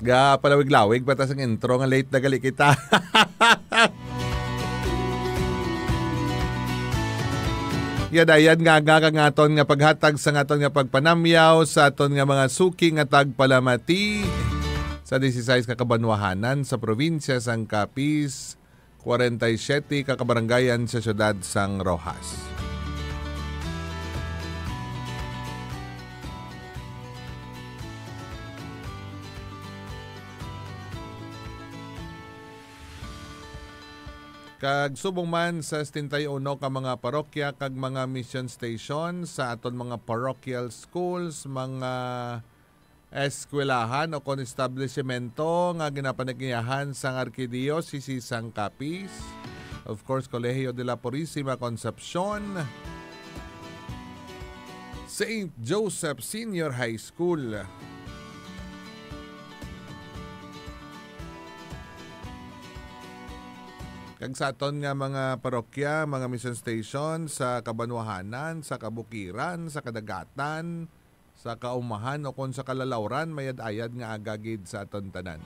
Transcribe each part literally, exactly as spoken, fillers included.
Ga palawig-lawig pa ta sang intro nga late na gali kita. Yadayan nga nga kang aton nga paghatag sa aton nga pagpanamyaw sa aton nga mga suki nga tagpalamati sa disisais ka kabanwahanan sa probinsya sang Capiz, kwarenta y siyete ka kabarangayan sa siyudad sang Roxas. Kag subong man sa setenta y uno ka mga parokya kag mga mission station sa aton mga parochial schools, mga eskwelahan o kon establisimento nga ginapanagyahan sang Arkidiocese sang Capiz. Of course, Colegio de la Purisima Concepcion, Saint Joseph Senior High School. Kag sa aton nga mga parokya, mga mission station sa kabanwahanan, sa kabukiran, sa kadagatan, sa kaumahan, o kon sa kalalawran, mayad-ayad nga aga gid sa aton tanan.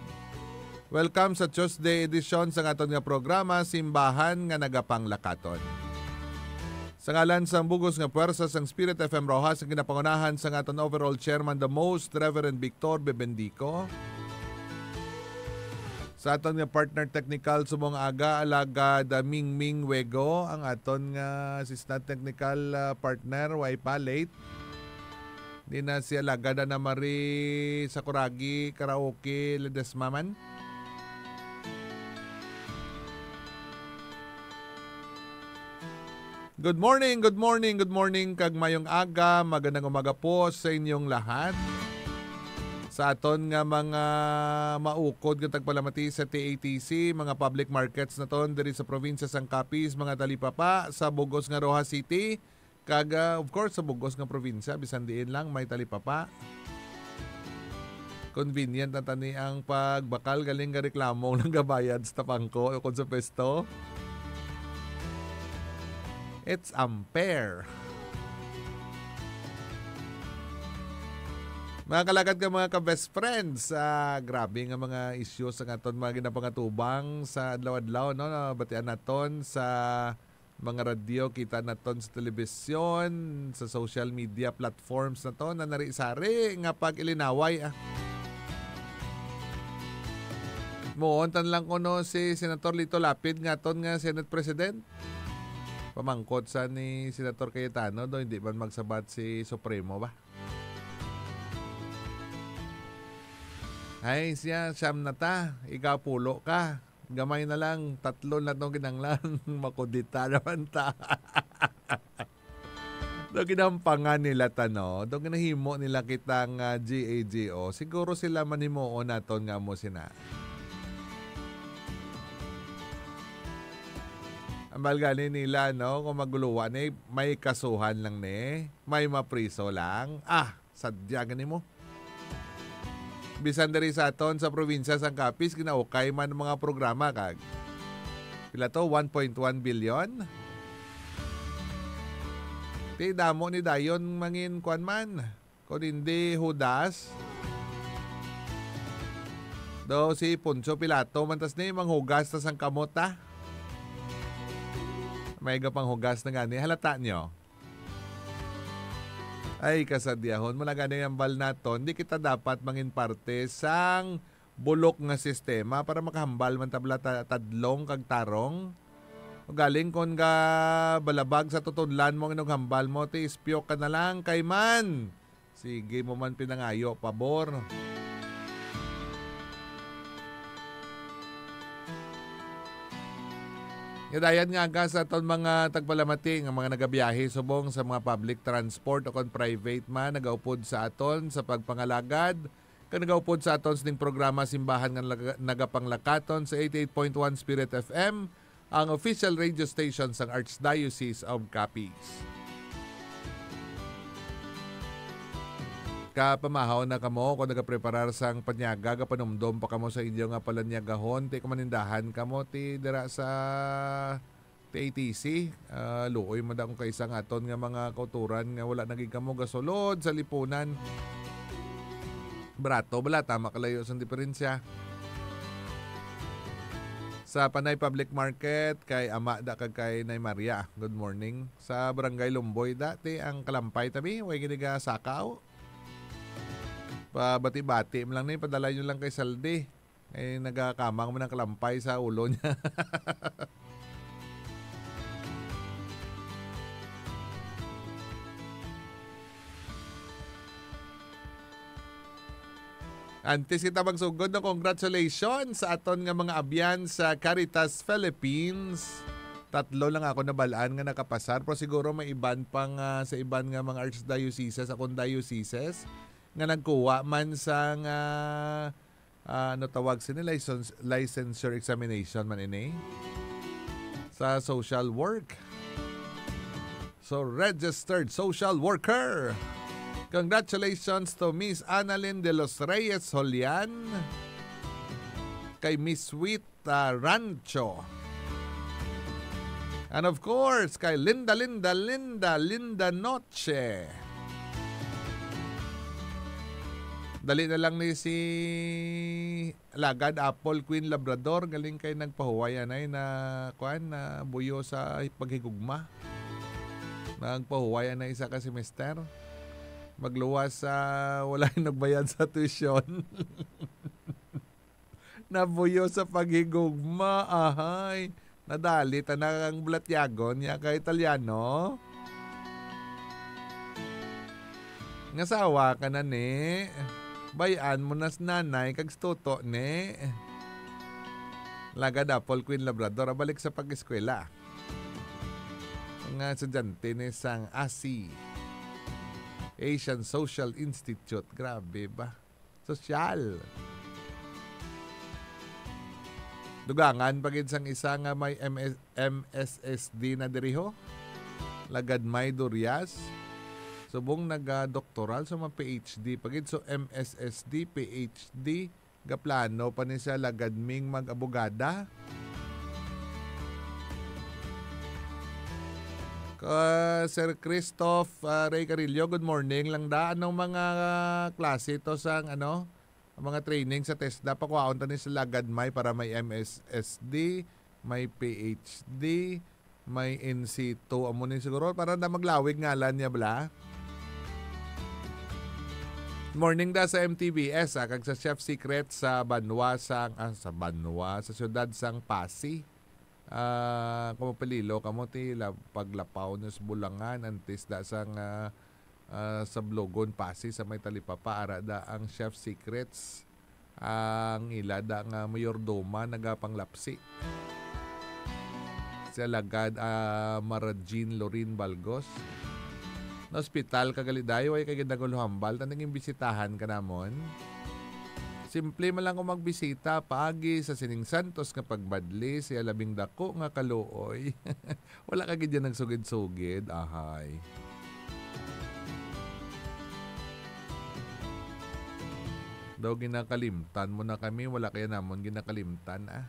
Welcome sa Tuesday edition sa aton nga programa, Simbahan nga Nagapanglakaton. Sa ngalan sang bugos nga puwersa sang Spirit F M Roxas, ang ginapangunahan sang aton overall chairman, the most Reverend Victor Bebendico. Sa aton nga partner technical subong aga, Alagad, ah, Mingming Wego, ang aton nga assistant technical, ah, partner, way pa, late. Di na si Alagad Ana Marie Sakuragi, Karaoke, Ledesma man. Good morning, good morning, good morning, kag mayong aga, magandang umaga po sa inyong lahat. Sa aton nga mga maukod nga tagpalamati sa T A T C, mga public markets naton diri sa probinsya sang Capiz, mga talipapa sa bugos nga Roxas City, kag, ah, of course, sa bugos nga probinsya, bisan diin lang may talipapa. Convenient na tani ang pagbakal galing nga reklamo nga nagabayad sa tapangko o kon sa pwesto. It's unfair. Mga kalagad nga mga ka-best friends, ah, grabe nga mga issues ang aton mga ginapangatubang sa adlaw-adlaw, no? Nabatian naton sa mga radyo, kita naton sa telebisyon, sa social media platforms naton, na nari-sari nga pag-ilinaway, ah. Muon tan lang kuno si Senator Lito Lapid nga aton nga Senate President. Pamangkot sa ni Senator Cayetano, do hindi man magsabat si Supremo ba? Ay, siya, siyam na ta. Ikaw, pulo ka. Gamay na lang, tatlo na tong kinahanglan. Makudita naman ta. Do ginampangan nila ta, no? Do ginahimo nila kita nga G A G O. Siguro sila man himuon naton nga amo sina. Ambal gani nila, no? Kung maguluwa ni, may kasuhan lang ni. May mapriso lang. Ah, sadya gani mo. Bisan diri sa aton sa probinsya sang Capiz, ginaukay man ang mga programa kag pila to, one point one billion. Ti damo ni dayon mangin kuan man. Kon hindi Judas, daw si Poncio Pilato man tas ni manghugas ta sang kamot, ah. May gapang hugas na gani. Halata nyo? Ay, kasadyahon. Mula gani ang bal naton, di kita dapat mangin parte sang bulok nga sistema para makahambal man tabla ta-, tadlong kag tarong. Galing kon ga balabag sa tutudlan mo ang inughambal mo, ti ispyo ka na lang kay man. Sige mo man pinangayo, pabor. Nga dayan nga aga sa aton mga tagpalamati nga mga nagabiyahe subong sa mga public transport o kon private man, nagaupod sa aton sa pagpangalagad, kag nagaupod sa aton sining programa Simbahan nga Naga-, Nagapanglakaton sa eighty-eight point one Spirit F M, ang official radio station sang Archdiocese of Capiz. Kapamahaw na kamo kung nagapreparar sang panyaga, gapanumdom pa kamo sa inyo nga palanyagahon, ti kumanindahan kamo ti dira sa T A T C, ah, luoy man daw kaysa nga aton nga mga kauturan nga wala na gid kamo gasulod sa lipunan. Barato bala, tama kalayo sang diferensya. Sa Panay Public Market, kay Ama da kag kay Nay Maria. Good morning. Sa Barangay Lumboy, dati ang kalampay tabi, way gini ga sakaw. Pabati-bati mo lang ni, padala nyo lang kay Saldi. Ay, nagakamang man ang kalampay sa ulo niya. Antes kita magsugod, no, congratulations sa aton nga mga abyan sa Caritas Philippines. Tatlo lang ako nabalaan nga nakapasar, pero siguro may iban pang, ah, sa iban nga mga archdioceses, akong dioceses, nga nagkuha man sang, ah, ah, ano tawag sini, license, licensure examination man ini sa social work. So, registered social worker. Congratulations to Miss Annalyn de los Reyes Holian, kay Miss Sweet, ah, Rancho. And of course, kay Linda, Linda, Linda, Linda Noche. Dali na lang ni si Lagad Apple Queen Labrador, galing kay nagpahuway anay na, kuan, na buyo sa paghigugma. Nagpahuway anay isa ka semester. Magluwas sa wala nagbayad sa tuition. Nabuyo sa paghigugma, ahay. Nadali ta na ang bulatyagon niya kay Italiano. Ngasawa ka na ni. Bayan mo na si nanay kag si toto ni. Lagad Apple Queen Labrador, balik sa pag-eskwela. Mga estudyante ni sang A S I, Asian Social Institute. Grabe ba? Sosyal. Dugangan pa gid sang isa nga may M S, M S S D na diri ho. Lagad May Durias. Subong naga-doktoral sa mga P H D pa gid. So, M S S D, P H D, gaplano pa ni siya, lagad ming mag-abogada. Ka Sir Christoph, ah, Ray Carillo, good morning lang da. Anong mga klase to sang, ano, ang mga training sa TESDA? Pakuhaon ta ni sa Lagad May para may M S S D, may P H D, may N C two. Amo ni siguro para na maglawig ngalan niya, bala. Morning da sa M T V S, ah, kag sa Chef Secret sa banwa sang, ah, sa banwa, sa siyudad sang Passi. Ah, kung mapalilo kamo, ti la-, paglapaw nyo sa Bulangan, antes da sang, ah, ah, sa Blogon, Passi, sa may talipapa, ara da ang Chef Secrets. Ang ila da nga mayordoma nagapanglapsi. Si Alagad, ah, Mara Jean Lorin Balgos. Na ospital ka gali dayo, ay kay gid naguluhambal, ta naging bisitahan ka namon. Simple man lang kung magbisita, paagi sa sining santos nga pagbadli, siya labing dako nga kaluoy. Wala ka gid yan nagsugid-sugid, ahay. Daw ginakalimtan mo na kami, wala kaya namon ginakalimtan, ah.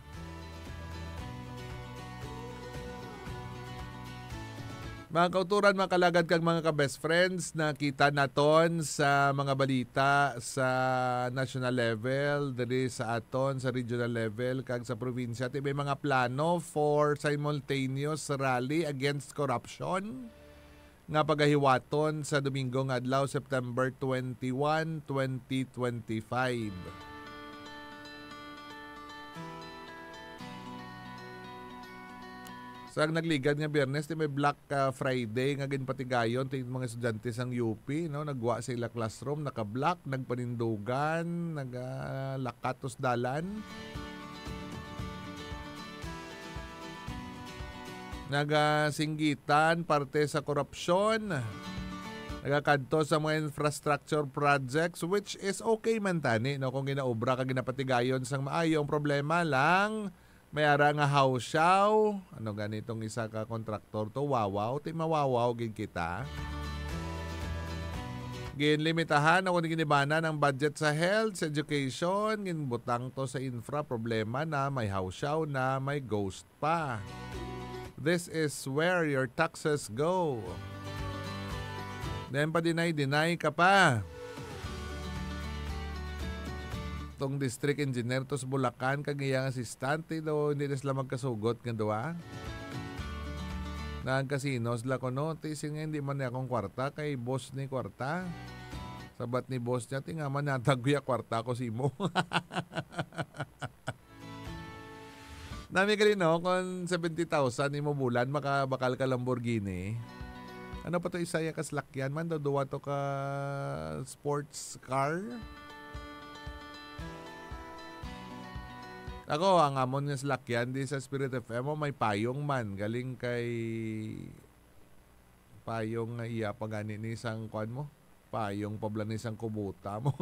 Mga kauturan, mga kalagad, kag mga ka-best friends, nakita naton sa mga balita sa national level, diri sa aton, sa regional level, kag sa probinsya, ti may mga plano for simultaneous rally against corruption nga pagahiwaton sa Domingo nga adlaw, September twenty-one, twenty twenty-five. Sa nagligad nga Biyernes, ti may Black, ah, Friday nga ginpatigayon ti mga estudyante sang U P, no? Nagwa sa ila classroom, naka-black, nagpanindugan, nagalakat sa dalan. Nagasinggitan parte sa korupsyon. Nagakadto sa mga infrastructure projects, which is okay man tani, no, kung ginaobra kag ginapatigayon sang maayo. Ang problema lang, may ara nga hawsyaw. Ano gani tong isa ka kontraktor to? Wawaw. Ti mawawaw gid kita. Ginlimitahan o ginibanan ang budget sa health, sa education, ginbutang to sa infra, problema na, may hawsyaw na, may ghost pa. This is where your taxes go. Then pa-deny-deny ka pa. tong district engineer to sa Bulacan kag iyang asistante daw hindi na sila magkasugot nga duha. Nagkasino sila kuno, ti siling niya, "Hindi man ni akong kwarta, kay boss ni kwarta." Sabat ni boss niya, "Ti nga man, natag ko ya kwarta ko sa imo." Nami gali, no, kung seventy thousand imo bulan, makabakal ka Lamborghini. Ano pa to, isa ya ka salakyan man, daw duwa to ka sports car. Ako, ang amon nga salakyan di sa Spirit F M, oh, may payong man, galing kay payong nga iya pa gani ni sang kuan mo. Payong pa bala ni sang kubota mo.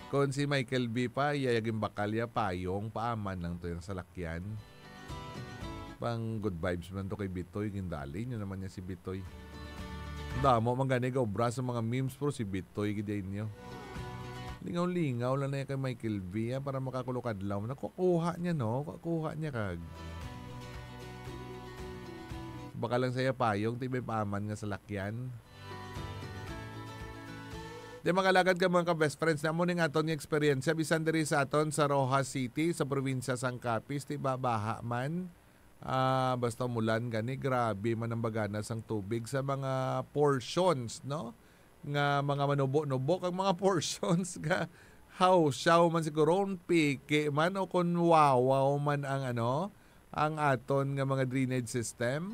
Kon si Michael B pa, iya ya ginbakal ya, payong, paaman lang to yung salakyan. Pang good vibes man to kay Bitoy, gindali niyo naman niya si Bitoy. Damo man gani gaobra sa mga memes, pero si Bitoy gid inyo. Lingaw-lingaw lang na kay Michael V, ah, para makakulog adlaw. Nakukuha niya, no? Kukuha niya kag. Baka lang saya payong, ti may paaman nga salakyan. Di, mga alagad, ka mga ka-best friends, na mo ning aton nga eksperyensya, bisan diri sa aton sa Roxas City, sa probinsya sang Capiz, ti ba, baha man. Ah, basta umulan gani, grabe man ang baganas sang tubig sa mga portions, no? Nga mga manubo-nubo kag mga portions nga hawsyaw man siguro, piki man o kun wawaw man ang, ano, ang aton nga mga drainage system.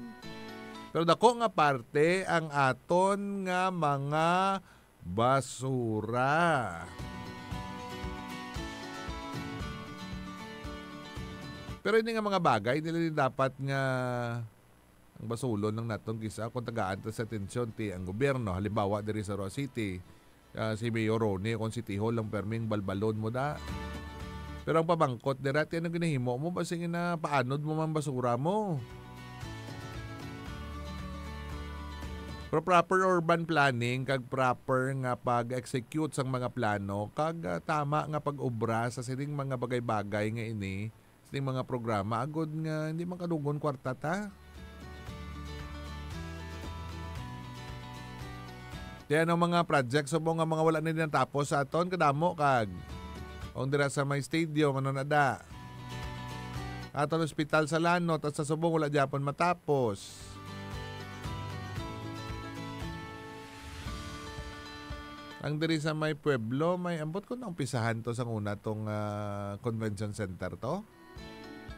Pero dako nga parte ang aton nga mga basura. Pero ini nga mga bagay, dili ni dapat nga ang basulon lang naton kisa kung tagaan ta sa atensyon ti ang gobyerno. Halimbawa, diri sa Roxas City, ah, si Mayor Ronnie, kung City Hall lang perming balbalon mo da. Pero ang pamangkot dira, ti ano ginahimo mo? Basing na paanod mo man basura mo. Pro-, proper urban planning kag proper nga pag-execute sang mga plano kag, ah, tama nga pag-obra sa sining mga bagay-bagay nga ini, sining mga programa, agod nga hindi man kadugon kwarta ta. Di ano mga project subong nga mga wala na natapos sa aton, kadamo kag. Ang dira sa may stadium, ano na da? Aton hospital sa Lanot at sa subong wala gyapon matapos. Ang diri sa may pueblo, may ambot ko naumpisahan to sang una tong, ah, convention center to.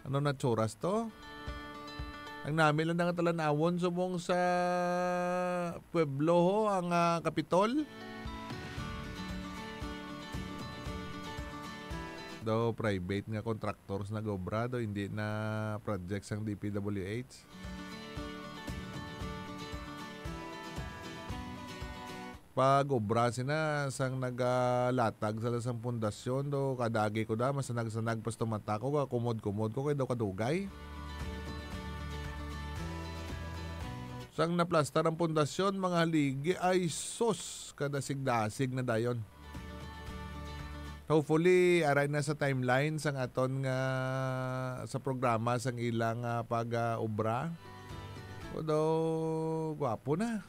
Ano na tsuras to? Ang nami lang nga talan-awon subong sa pueblo ho, ang, ah, Kapitol. Daw private nga contractors nag-obra, daw hindi na project sang D P W H. Pag-obra sina sang nagalatag sila sang pundasyon, do kada agi ko da, masanag-sanag pas tumata ko, kakumod-kumod ko kay daw kadugay. Sang naplastar ang pundasyon, mga haligi, ay sus, kadasig-dasig na dayon. Hopefully, aray na sa timeline sang aton nga, sa programa sang ilang, ah, pag-obra. O daw, gwapo na.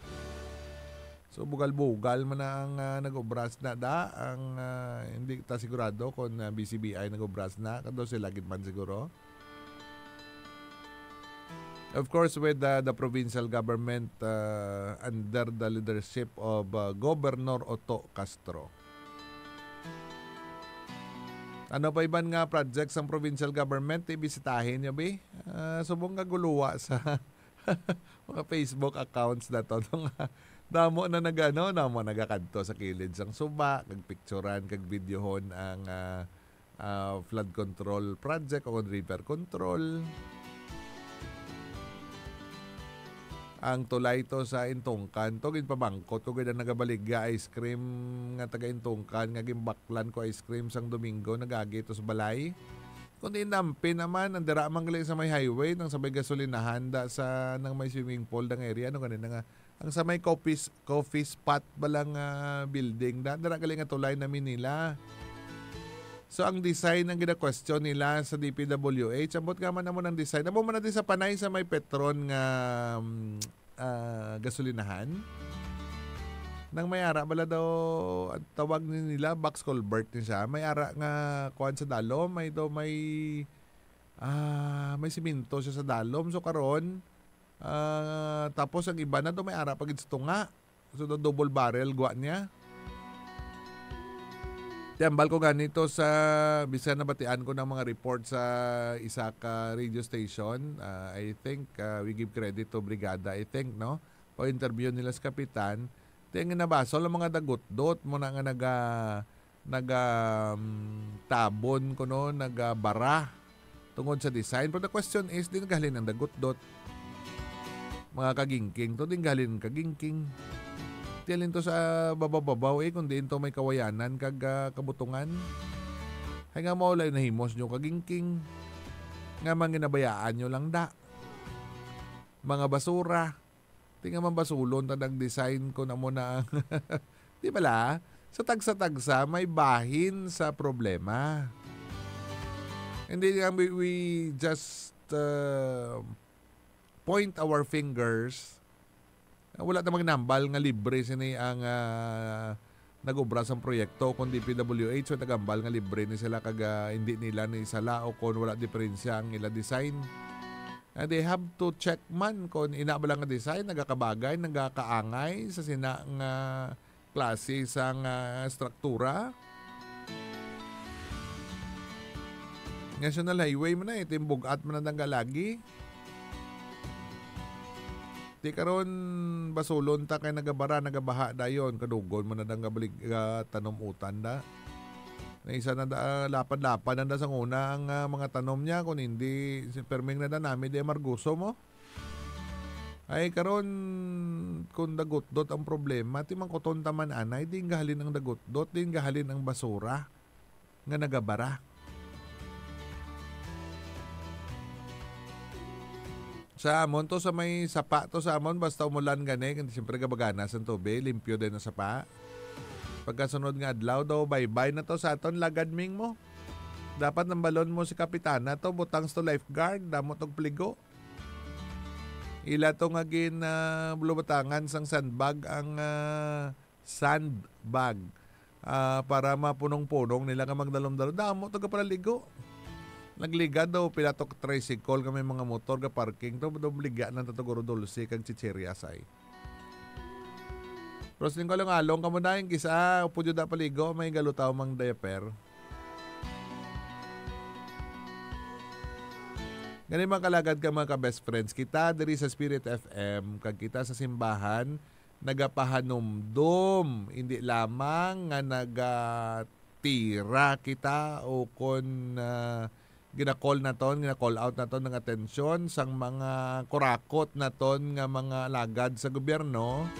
So, bugal-bugal man na ang, ah, nag-obra na da. Ang, ah, hindi ta sigurado kung, ah, B C B I nag-obra na. Kado sila gid man siguro. Of course, with, uh, the provincial government, uh, under the leadership of, uh, Governor Otto Castro. Ano pa iban nga project sang provincial government, ibisitahin nyo, bi? Ah, subong nga guluwa sa mga Facebook accounts na to. Damo na nag-, ano, damo nagakadto sa kilid sang suba, kag picturan, kag videohon ang, ah, ah, flood control project o river control. Ang tulay to sa Intungkan to, ginpamangkot ko gid ang nagabaligya ice cream nga taga Intungkan nga ginbaklan ko ice cream sang Domingo, nagagi to sa balay. Kundi nampi naman, ang dira man gali sa may highway, nang sa may gasolinahan da sa, nang may swimming pool dang area, no, ganina nga ang sa may coffee s-, coffee spot ba lang, ah, building na, dira gali nga tulay na Manila. So, ang design ang gina-question nila sa D P W H. Ambot nga man amo nang design. Amo man na di sa Panay sa may Petron nga, mm, ah, gasolinahan. Nang may ara bala daw, ang tawag ni nila, box culvert ni siya. May ara nga kuwan sa dalom, may daw may, ah, may simento siya sa dalom. So, karon, ah, tapos ang iba na daw may ara pa gid sa tunga. So, daw double barrel gwa niya. Tiambal ko gani to sa, bisan nabatian ko ng mga report sa isa ka radio station. Ah, I think, ah, we give credit to Brigada, I think, no? O interview nila sa kapitan, ti ang ginabasol ang mga dagutdot mo na nga naga-, naga, um, tabon kuno, nagabara tungod sa design. But the question is, di nagahalin ang dagutdot? Mga kagingking to, di nagahalin ang kagingking. Ti halin to sa babaw-babaw, eh, kung diin to may kawayanan kag, ah, kabutungan. Hay nga mao lay nahimos nyo kagingking. Nga man ginabayaan nyo lang da. Mga basura. Ti nga man basulon ta nag-design ko na mo na ang, di bala? Sa tagsa-tagsa, may bahin sa problema. Hindi nga we, we just, uh, point our fingers. Wala ta magnambal nga libre sini ang, ah, nag-obra sang proyekto, kundi P W H, so nagambal nga libre ni sila kag, ah, hindi nila ni sala o kon wala diferensya ang ila design. And they have to check man kon ina ba lang nga design, nagakabagay, nagakaangay sa sina nga klase sang, ah, struktura. National Highway man na, ito yung bugat man na nanggalagi. Ti karon, basulon ta kay nagabara, nagabaha dayon, kadugon mo na dang gabalik, ah, tanom utan da. Na isa na da, ah, lapad-lapad na da sang una ang, ah, mga tanom niya, kung hindi, si Perming na da nami di marguso mo. Ay, karon, kung dagutdot ang problema, ti mangkuton ta man anay, di gahalin ang dagutdot, di gahalin ang basura. nga nagabara. Sa amon to, sa may sapa to sa amon, basta umulan gani, siyempre gabaganas ang tubig, limpyo din ang sapa. Pagkasunod nga adlaw daw, bye-bye na to sa aton, lagad ming mo. Dapat nambalon mo si kapitana to, butang to lifeguard, damo tog pligo. Ila to nga gin, ah, bulubatangan sang sandbag ang, ah, sandbag, ah, para mapunong-punong nila nga magdalom-dalom. Damo to gapalaligo. Nagligad daw pila to ka tricycle nga may mga motor ga parking to, daw baligya na to guro dulce kag chichirya say. Pero sining kalong-along kamo na yung kisa, pwede da paligo, may galutaw mang diaper. Gani, mga kalagad ka, mga ka-best friends, kita diri sa Spirit F M, kag kita sa simbahan, nagapahanumdom, hindi lamang nga nagatira kita o kon, ah, gina-call naton, gina-call out naton ang atensyon sang mga kurakot naton nga mga alagad sa gobyerno.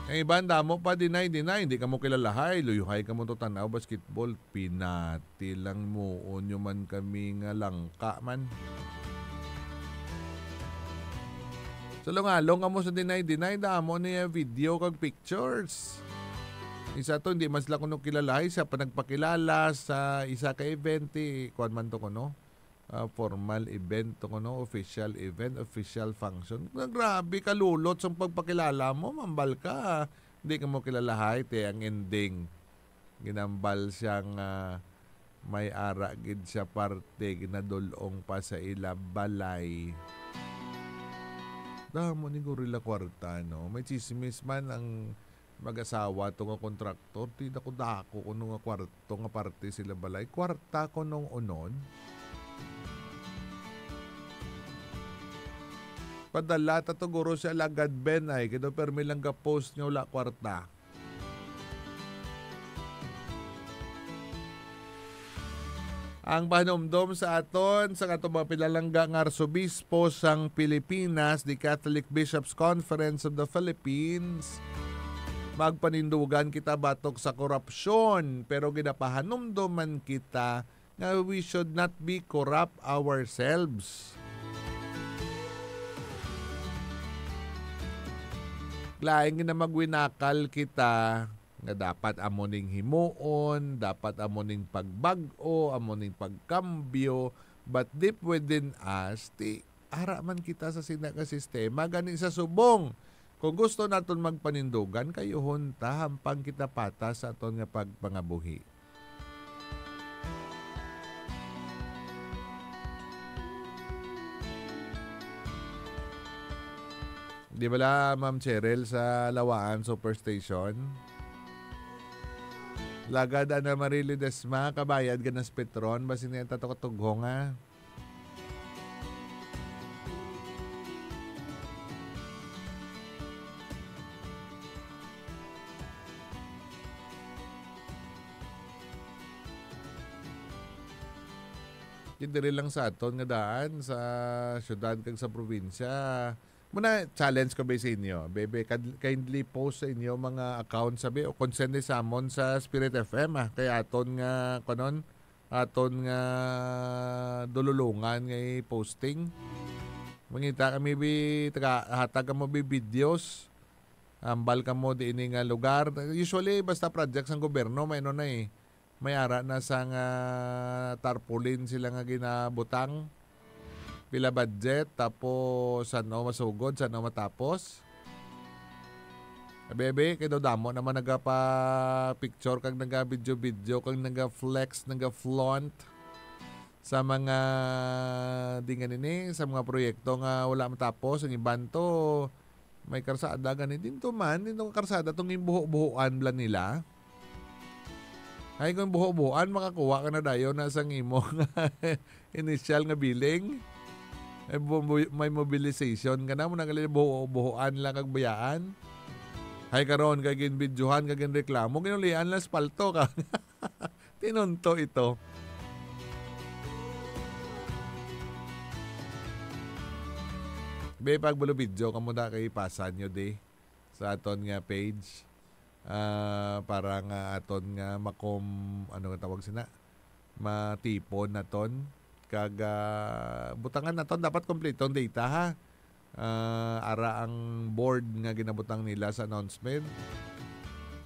Ang iban damo pa, deny, deny, hindi kamo kilalahay, luyuhay kamo to tanaw basketball, pinat. Ti lang mo, unyo man kami nga langka man. Salungalong kamo sa deny-deny, damo niya video kag pictures. Isa to, hindi man sila kuno kilala, isa pa nagpakilala sa isa ka event, ti, kuwan man to kuno. Ah, formal event to kuno, official event, official function. Na, grabe, kalulot sa pagpakilala mo, mambal ka. Hindi ka mo kilalahay, te, ang ending. Ginambal siya nga may ara gid siya parte, ginadul-ong pa sa ila balay. Damo ni gorilla kwarta, no? May chismis man ang mag-asawa to nga kontraktor, ti dako-dako kuno nga kwarto nga parte sila balay. Kwarta kunong unod. Padala ta to guro sa Alagad Ben ay, kay daw permi lang ga-post nga wala kwarta. Ang pahinumdom sa aton, sa aton mga pinalangga nga Arsobispo sang Pilipinas, the Catholic Bishops' Conference of the Philippines, magpanindugan kita batok sa korupsyon, pero ginapahanumdoman kita nga we should not be corrupt ourselves. Lain nga magwinakal kita nga dapat amo ning himuon, dapat amo ning pagbag-o, amo ning pagkambyo, but deep within us, ti ara man kita sa sina nga sistema. Gani sa subong, Kung gusto naton magpanindugan, kayuhon ta hampang kita patas sa aton nga pagpangabuhi. Di bala, Ma'am Cheryl, sa Lawaan Superstation? Lagad, Ana Marie Ledesma, kabayad ka na sa Petron, basi niya ta to katughong, ha? Di diri lang sa aton nga daan, sa syudad kag sa probinsya. Muna, challenge ko ba sa inyo? Bebe, kad-, kindly post sa inyo mga account, sabi, o kung send sa amon sa Spirit F M, ah. Kay aton nga, kanon, aton nga dululungan nga i-posting. Mangita kami bi, taga, hatag kamo bi videos. Ambal kamo di ini nga lugar. Usually, basta project sang gobyerno, may ano na eh. May ara na sang, ah, tarpaulin sila nga ginabutang. Pila budget, tapos san-o masugod, san-o matapos. Abi-abi, kay daw damo naman nagapa-picture kag naga-video-video kag naga-flex, naga-flaunt sa mga, di nga nini, sa mga proyekto nga wala matapos. Ang iban to, may karsada gani. Dinto man, dinto nga karsada, tong ginbuho-buhoan bala nila. Ay, kung buho-buhoan, makakuha ka na dayon na sang imo nga initial nga billing. May bu-, bu-, may mobilization ka na, mo na gali buho-, buhoan lang kag bayaan. Ay, karon, kay ginbidyohan, kag ginreklamo, ginulian lang espalto ka. Tinunto ito. Be, pag bulo video, kamo na kay ipasa nyo di sa aton nga page. Ah, para nga aton nga makom-, ano nga tawag sina? Matipon naton. Kag, ah, butangan naton dapat kompleto ang data, ha? Ah, ara ang board nga ginabutang nila sa announcement.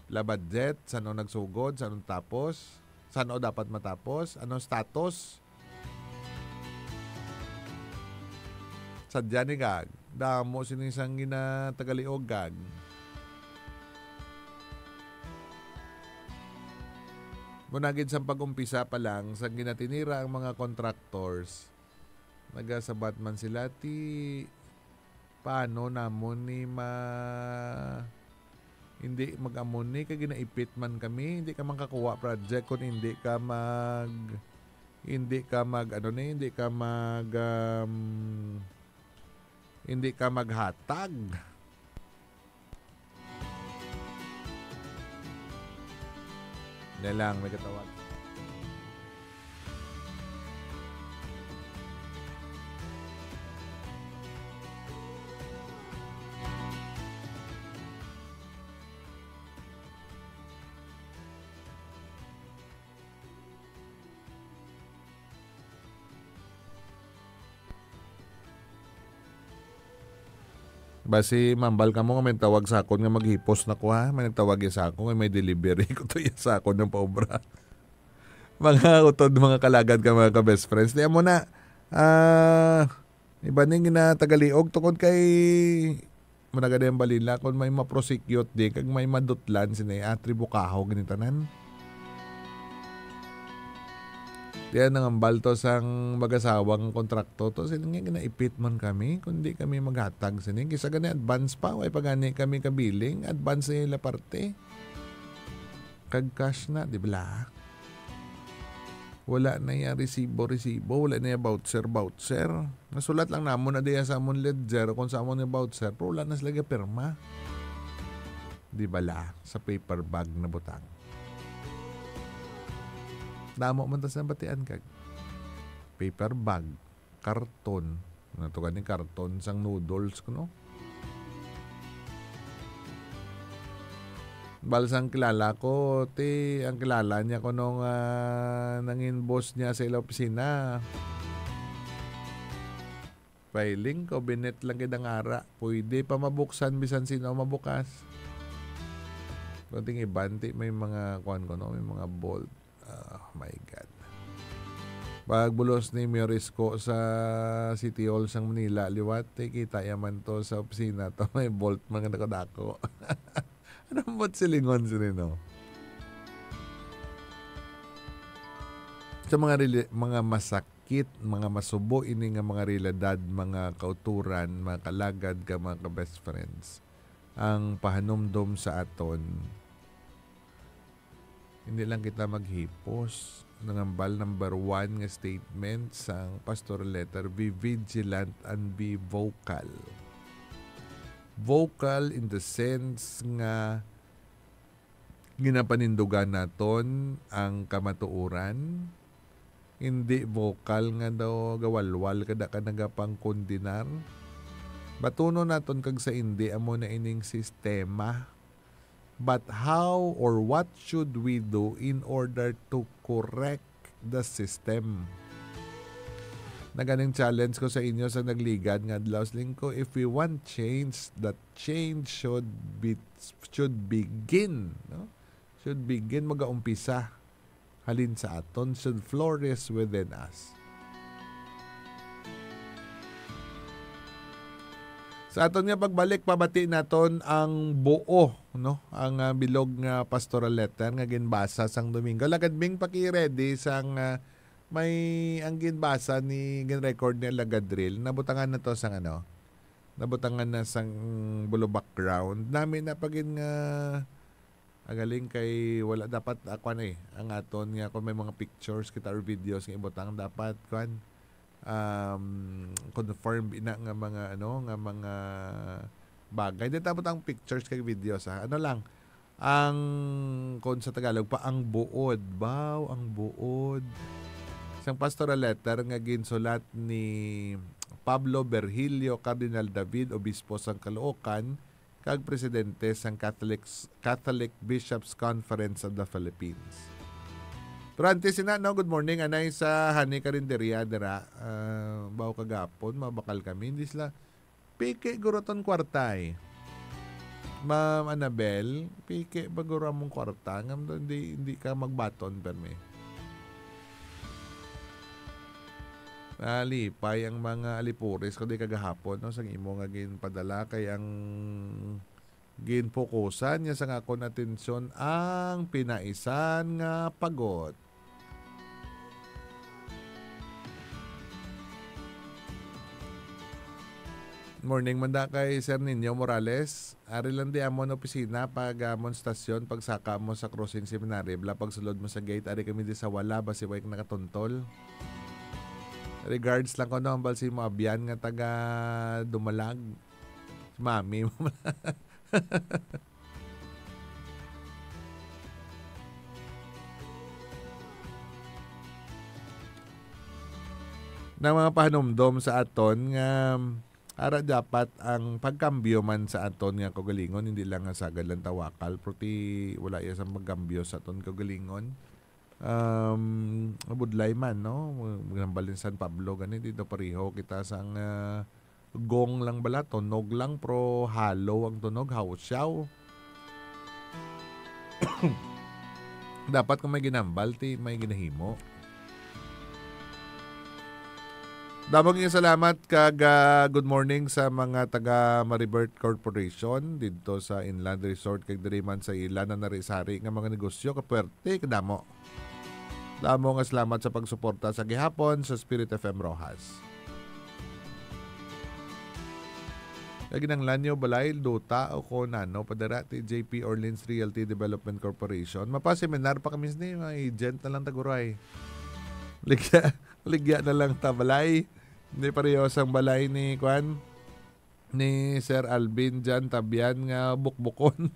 La budget, san-o nagsugod, san-o tapos, san-o dapat matapos, ano status. Sadya ni kag, damo sini sang ginatagaliog kag. Muna gid sang pag-umpisa pa lang, sang ginatinira ang mga contractors, nagasabat man sila, ti, paano namon ni ma-, hindi mag-amo ni, kay ginaipit man kami, hindi ka makakuha project kung hindi ka mag-, hindi ka mag-, ano ni, hindi ka mag-, um, hindi ka maghatag. Na lang, may katawag. Basi mambal kamo nga may tawag sa akon nga maghipos na ko, ha? May nagtawag ya sa akon nga may delivery ko to ya sa akon nga paobra. Mga utod, mga kalagad ka, mga ka-best friends. Di amo na, ah, iba ning ginatagaliog tungod kay muna gani ang balila kung may ma-prosecute di kag may madutlan sini, ah, tribukaho gini tanan. Diyan ang ambal to sang mag-asawang kontrakto to. Sila nga ginaipit man kami kung di kami maghatag sini. Kisa gani advance pa, way pa gani kami kabiling. Advance sa ila parte. Kag cash na, di bala? Wala na ya resibo-resibo, wala na ya voucher-voucher. Nasulat lang namon na diya sa amon ledger kung sa amon nga voucher, pero wala na sila gapirma. Di bala? Sa paper bag na butang. Damo man ta sa batian kag paper bag, karton. Ano to gani, karton sang noodles kuno? Bal sang kilala ko, ti, ang kilala niya kuno nga nangin boss niya sa ila opisina. Filing cabinet lang gid ang ara. Pwede pa mabuksan bisan sino mabukas. Kunting iban, ti, may mga kuan kuno, may mga bolt. Oh my God. Pagbulos ni Mayor Isko sa City Hall sang Manila, liwat, eh, kita ya man to sa opisina to. May vault man nga dako-dako. Ano ba silingon sini, no? Sa mga reli-, mga masakit, mga masubo ini nga mga realidad, mga kauturan, mga kalagad ka, mga ka-best friends, ang pahanumdom sa aton, hindi lang kita maghipos. Nangambal number one nga statement sang pastoral letter, "Be vigilant and be vocal." Vocal in the sense nga ginapanindugan naton ang kamatuoran. Hindi vocal nga daw gawalwal ka, da ka nagapangkondenar. Batunon naton kag sa hindi, amo na ining sistema. But how or what should we do in order to correct the system? Naganing challenge ko sa inyo sa nagligad nga adlaw, siling ko, if we want change, that change should be, should begin, no? Should begin, magaumpisa halin sa aton, should flourish within us. Sa aton nga pagbalik, pabati naton ang buo, no? Ang, ah, bilog nga pastoral letter nga ginbasa sang Domingo. Lagad, Ming, paki-ready sang, ah, may, ang ginbasa ni, gin-record ni Alagad Drill. Nabutangan na to sang ano? Nabutangan na sang bulo background. Nami na pagin nga agaling kay wala dapat, ah, kwan eh, ang aton nga kung may mga pictures kita or videos nga ibutang, dapat kwan, um, confirmed ina nga mga ano, nga mga bagay. Di dapat ang pictures kay videos, ha. Ano lang, ang, kung sa Tagalog pa, ang buod. Baw, ang buod. Isang pastoral letter nga ginsulat ni Pablo Virgilio Cardinal David, obispo sang Caloocan, kag presidente sang Catholic, Catholic Bishops Conference of the Philippines. Pero antes sina, no, good morning, anay sa Honey Carinderia dira. Ah, baw kagapon, mabakal kami. Hindi sila, piki guro ton kwarta, eh. Ma'am Annabel, piki ba guro among kwarta? Ngam daw, hindi, hindi ka magbaton, permi. Nalipay ang mga alipores ko di kagahapon, no, sang imo nga ginpadala, kay ang ginpokusan niya sang akon atensyon ang pinaisan nga pagot. Morning man da kay Sir Nino Morales. Ari lang di amon opisina, pag amon stasyon, pagsaka mo sa Crossing Seminary, bala pagsulod mo sa gate, ari kami di sa wala, basi way nakatuntol. Regards lang ko, no, hambal si mo abyan nga taga Dumalag. Si Mami mo. Nang mga pahanumdom sa aton nga ara dapat ang pagkambyo man sa aton nga kaugalingon, hindi lang nga sagad lang tawakal, pero ti wala iya sang pagkambyo sa aton kaugalingon. Um, mabudlay man, no? Maghambal ni San Pablo, gani, di daw pareho kita sang, ah, gong lang bala, tunog lang, pero hollow ang tunog, hawsyaw. Dapat kung may ginambal, ti may ginahimo. Damo nga salamat kag, ah, good morning sa mga taga Maribert Corporation didto sa Inland Resort kag diri man sa ila na narisari nga mga negosyo, kapwerte kadamo. Damo nga salamat sa pagsuporta sa gihapon sa Spirit F M Roxas. Kag kinahanglan nyo balay, duta, o kon ano, padara ti J P Orleans Realty Development Corporation. Mapa-seminar pa kami sini, mga agent na lang taguray. Ligya, ligya na lang ta balay. Hindi pareho sang balay ni, kwan, ni Sir Alvin dyan, Tabian nga bukbukon.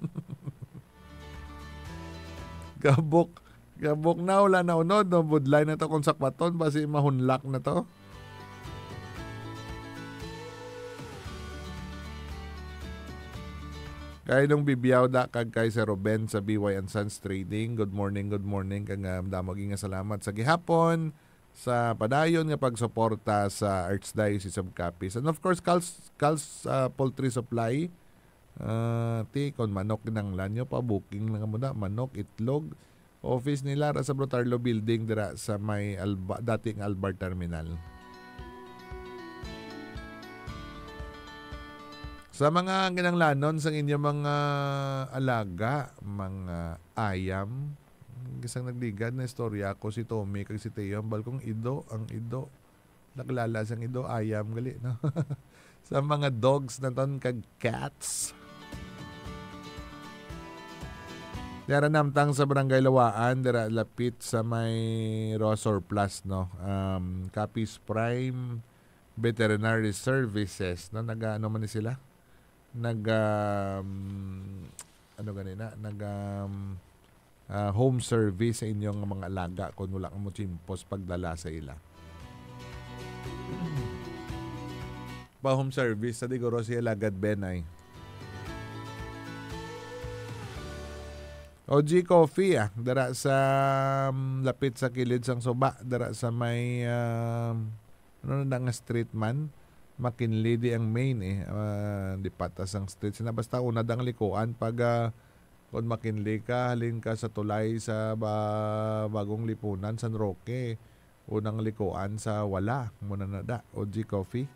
Gabok. Gabok na, wala na unod, no? Budlay na to kung sakwaton, basi mahunlak na to. Kay nung bibiyaw da kag kay Sir Ruben sa B Y and Sons Trading, good morning, good morning, kag, ah, damo gyud nga salamat sa gihapon sa padayon nga pagsuporta sa Archdiocese of Capiz. And of course, Cal's, Cal's, ah, Poultry Supply. Ah, ti, kon manok kinahanglan nyo pa, booking lang mo na. Manok, itlog, Office nila ra sa Brotarlo Building dira sa may Alba, dati nga Albar Terminal. Sa mga kinahanglanon sang inyo mga alaga, mga ayam, isang nagligad na istorya ko si Tommy kag si Teo, ang balkong ido, ang ido. Nakilala sang ido, ayam gali, no? Sa mga dogs naton kag cats. Yara namtang sa Barangay Lawaan, dira lapit sa may Roa Surplus, no? Um, Capiz Prime Veterinary Services, no? Naga, ano man ni sila? Nag, um, ano ganina? Nag, um, ah, home service sa inyong mga alaga kung wala ka mo chimpos pagdala sa ila. Pa-home service, sa diguro siya lagad, Ben, ay. O G Coffee, ah, dara sa, um, lapit sa kilid sang suba, dara sa may, um, ano na nga street man? McKinley di ang main, eh. Ah, di patas ang street. Sina basta una dang likuan pag, ah, kung McKinley ka, halin ka sa tulay sa ba-, Bagong Lipunan, San Roque. Unang likuan sa wala. Muna na da. O G Coffee.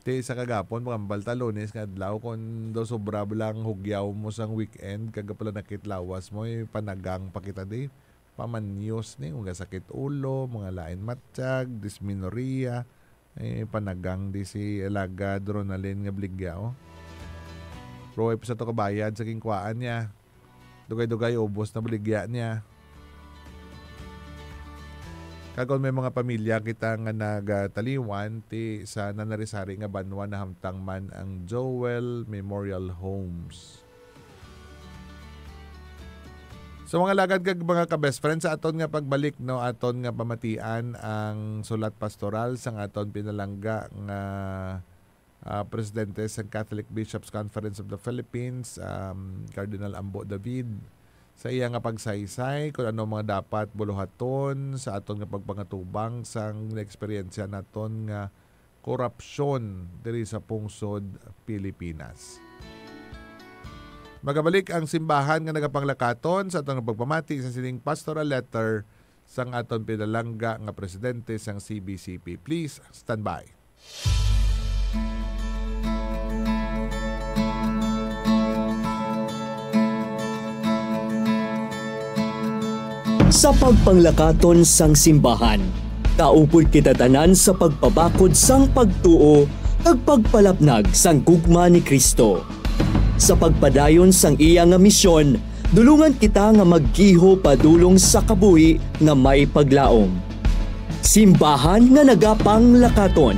Ti sa kagapon, pagambal ta, Lunes nga adlaw, kung daw sobra lang hugyaw mo sang weekend, kag pala nakit lawas mo, eh, panagang pa kita di. Pamanyos ni, kung sakit ulo, mga lain matsyag, dysmenorrhea, eh, panagang di si Alagad Ronalyn nga baligya, oh. Pero ay pa sa to kabayad sa ginkuhaan niya. Dugay-dugay, ubos na baligya niya. Kag kon may mga pamilya kita nga nagataliwan, ti sa nanari-sari nga banwa nahamtang man ang Joel Memorial Homes. So, mga lagad kag mga ka-best friend, sa aton nga pagbalik, no, aton nga pamatian ang sulat pastoral sang aton pinalangga nga ah, presidente sang Catholic Bishops' Conference of the Philippines, um, Cardinal Ambo David, sa iya nga pagsaysay kung ano mga dapat buluhaton sa aton nga pagpangatubang sang naeksperyensya naton nga korupsyon diri sa pungsod Pilipinas. Magabalik ang simbahan nga nagapanglakaton sa aton nga pagpamati sa sining pastoral letter sang aton pinalangga nga presidente sang C B C P. Please stand by. Sa pagpanglakaton sang simbahan, kaupod kita tanan sa pagpabakod sang pagtuo kag pagpalapnag sang gugma ni Cristo. Sa pagpadayon sang iya nga misyon, dulungan kita nga maggiho padulong sa kabuhi nga may paglaom. Simbahan nga nagapanglakaton.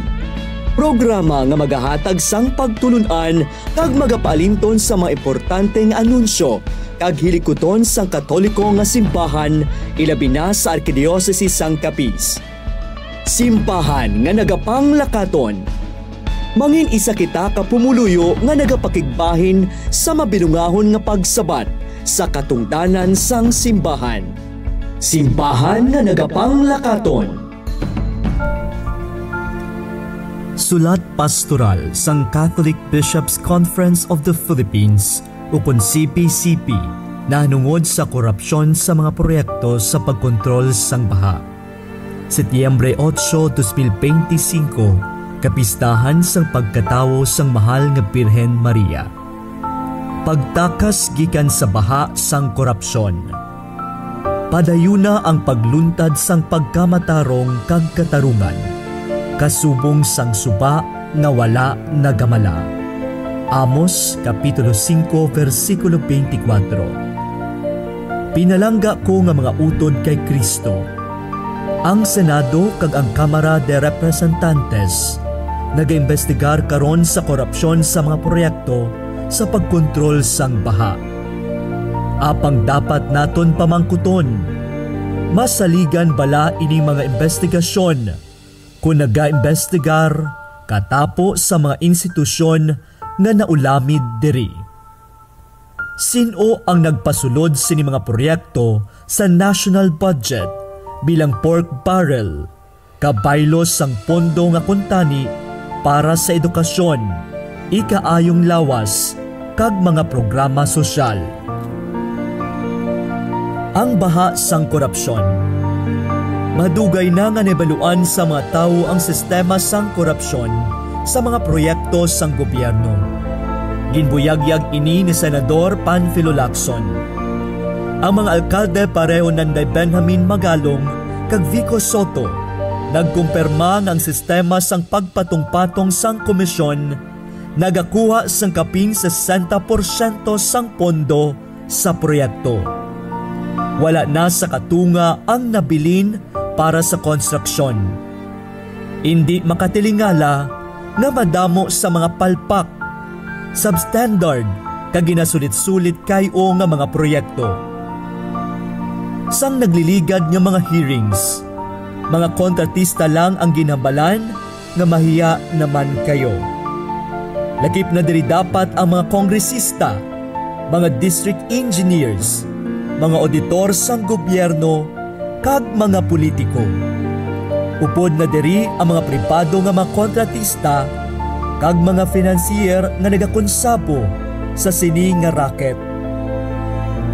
Programa nga magahatag sang pagtulon-an kag magapaalinton sa mga importante nga anunsyo kag hilikuton sang Katoliko nga simbahan, ilabi na sa Arkidiyosese sang Capiz. Simbahan nga nagapanglakaton. Mangin-isa kita ka pumuluyo nga nagapakigbahin sa mabinungahon nga pagsabat sa katungdanan sang simbahan. Simbahan nga nagapanglakaton. Sulat pastoral sang Catholic Bishops' Conference of the Philippines, ukon C P C P, nahanungod sa korupsyon sa mga proyekto sa pagkontrol sang baha. Setyembre otso, dos mil benti singko, kapistahan sang pagkatawo sang Mahal nga Birhen Maria. Pagtakas gikan sa baha sang korupsyon. Padayuna ang pagluntad sang pagkamatarong kag katarungan, kasubong sang suba nga wala nagamala. Amos, Kapitulo singko, bersikulo benti kwatro. Pinalangga ko nga mga utod kay Cristo. Ang Senado kag ang Kamara de Representantes nagaimbestigar karon sa korupsyon sa mga proyekto sa pagkontrol sang baha. Apang dapat naton pamangkuton, masaligan bala ining mga imbestigasyon kon nagaimbestigar katapo sa mga institusyon nga naulamid diri? Sin-o ang nagpasulod sini mga proyekto sa national budget bilang pork barrel, kabaylo sang pondo nga kuntani para sa edukasyon, ikaayong lawas, kag mga programa sosyal. Ang baha sang korupsyon. Madugay na nga nabaluan sa mga tawo ang sistema sang korupsyon sa mga proyekto sang gobyerno. Ginbuyagyag ini ni Senador Panfilo Lacson. Ang mga alkalde pareho Nanday Benjamin Magalong kag Vico Sotto nagkumpirma nga ang sistema sang pagpatong-patong sang komisyon nagakuha sang kapin sesenta porsyento sang pondo sa proyekto. Wala na sa katunga ang nabilin para sa konstruksyon. Indi makatilingala nga madamo sa mga palpak, substandard, kag ginasulit-sulit kay-o nga mga proyekto. Sang nagliligad nga mga hearings, mga kontratista lang ang ginhambalan nga mahiya naman kayo. Lakip na diri dapat ang mga kongresista, mga district engineers, mga auditor sang gobyerno, kag mga politiko. Upod na diri ang mga pribado nga mga kontratista kag mga financier nga nagakonsabo sa sini nga racket.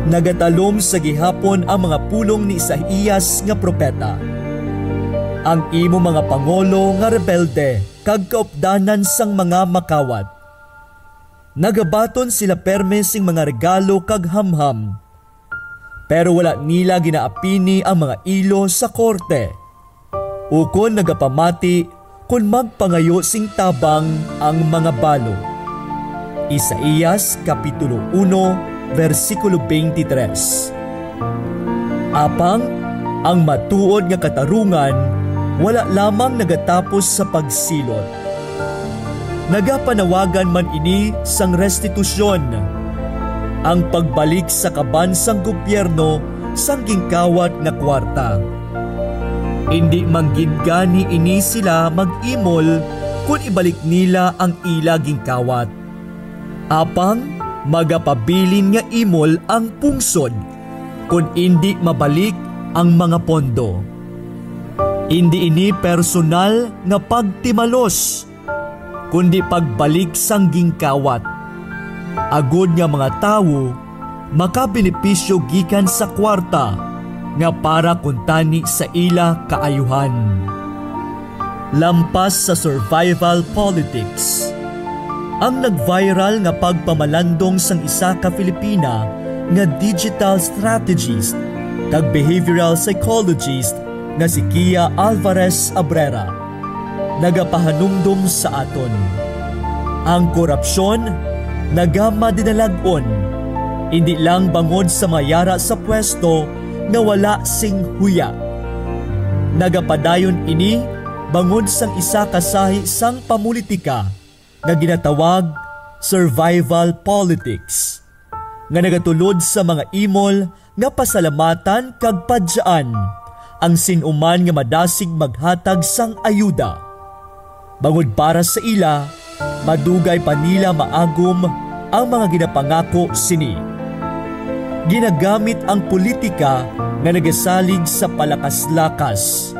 Nagatalom sa gihapon ang mga pulong ni Isaias nga propeta. Ang imo mga pangulo nga rebelde kag kaupdanan sang mga makawat. Nagabaton sila perme sing mga regalo kag hamham, pero wala nila ginaapini ang mga ilo sa korte, ukon nagapamati kon magpangayo sing tabang ang mga balo. Isaias Kapitulo uno, bersikulo twenty-three. Apang ang matuod nga katarungan wala lamang nagatapos sa pagsilot. Nagapanawagan man ini sang restitusyon, ang pagbalik sa kaban sang gobyerno sang ginkawat nga kwarta. Indi man gid gani ini sila mag-imol kon ibalik nila ang ila ginkawat. Apang magapabilin nga imol ang pungsod kon indi mabalik ang mga pondo. Indi ini personal nga pagtimalos, kundi pagbalik sang ginkawat, agod nga mga tawo makabenepisyo gikan sa kwarta nga para kuntani sa ila kaayuhan. Lampas sa survival politics, ang nag-viral nga pagpamalandong sang isa ka Filipina nga digital strategist kag behavioral psychologist nga si Kia Alvarez Abrera nagapahanumdom sa aton. Ang korupsyon nagamadinalag-on, indi lang bangod sa mga yara sa pwesto nga wala sing huya. Nagapadayon ini bangod sang isa ka sahi sang pamulitika nga ginatawag survival politics, nga nagatulod sa mga imol nga pasalamatan kag padyaan ang sin-o man nga madasig maghatag sang ayuda. Bangod para sa ila, madugay pa nila maagom ang mga ginapangako sini. Ginagamit ang politika nga nagasalig sa palakas-lakas,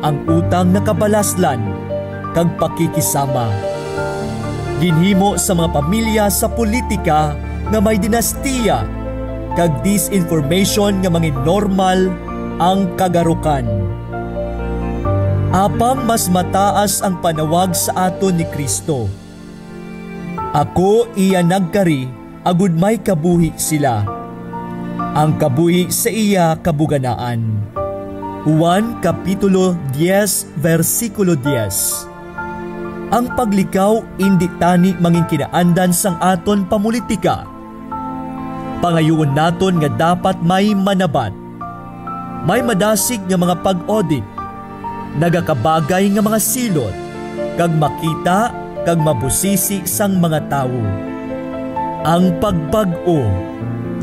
ang utang nga kabalaslan, kag pakikisama. Ginhimo sa mga pamilya sa politika nga may dinastiya kag disinformation nga mangin-normal ang kagarukan. Apang mas mataas ang panawag sa aton ni Cristo. Ako iya nagkari agud may kabuhi sila. Ang kabuhi sa iya kabuganaan. Juan Kapitulo diez, bersikulo diez. Ang paglikaw indi tani mangin kinaandan sang aton pamulitika. Pangayuon naton nga dapat may manabat, may madasig nga mga pag-audit, nagakabagay nga mga silot, kag makita kag mabusisi sang mga tawo. Ang pagbag-o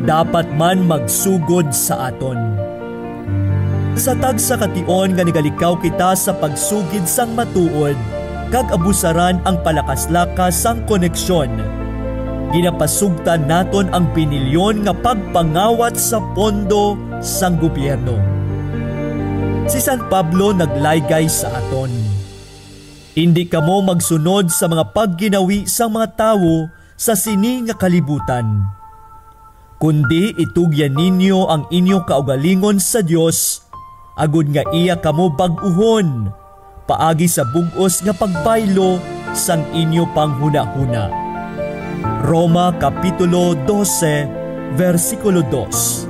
dapat man magsugod sa aton. Sa tagsa ka tion nga nagalikaw kita sa pagsugid sang matuod kag abusaran ang palakas-lakas sang koneksyon, ginapasugtan naton ang binilyon nga pagpangawat sa pondo sang gobyerno. Si San Pablo naglaygay sa aton. Indi kamo magsunod sa mga pagginawi sang mga tawo sa sini nga kalibutan, kundi itugyan ninyo ang inyo kaugalingon sa Dios, agod nga iya kamo bag-uhon paagi sa bug-os nga pagbaylo sang inyo panghunahuna. Roma Kapitulo dose, bersikulo dos.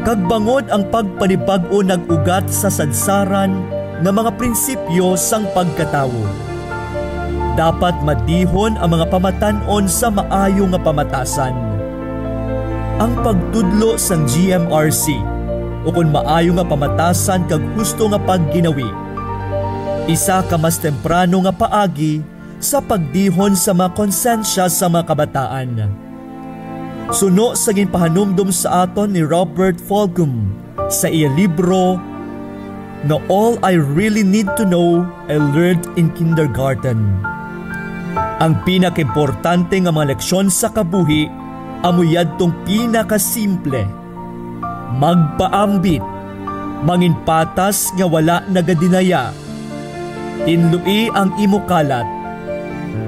Kag bangod ang pagpanibag-o nag-ugat sa sadsaran nga mga prinsipyo sang pagkatawo, dapat madihon ang mga pamatan-on sa maayo nga pamatasan. Ang pagtudlo sang G M R C, ukon maayo nga pamatasan kag husto nga pagginawi, isa ka mas temprano nga paagi sa pagdihon sa mga konsensya sa mga kabataan. Suno sa ginpahanumdom sa aton ni Robert Fulghum sa iya libro nga All I Really Need to Know I Learned in Kindergarten, ang pinakaimportante nga mga leksyon sa kabuhi amo yadtong pinakasimple: magpaambit, manginpatas nga wala nagadinaya, tinloi ang imo kalat,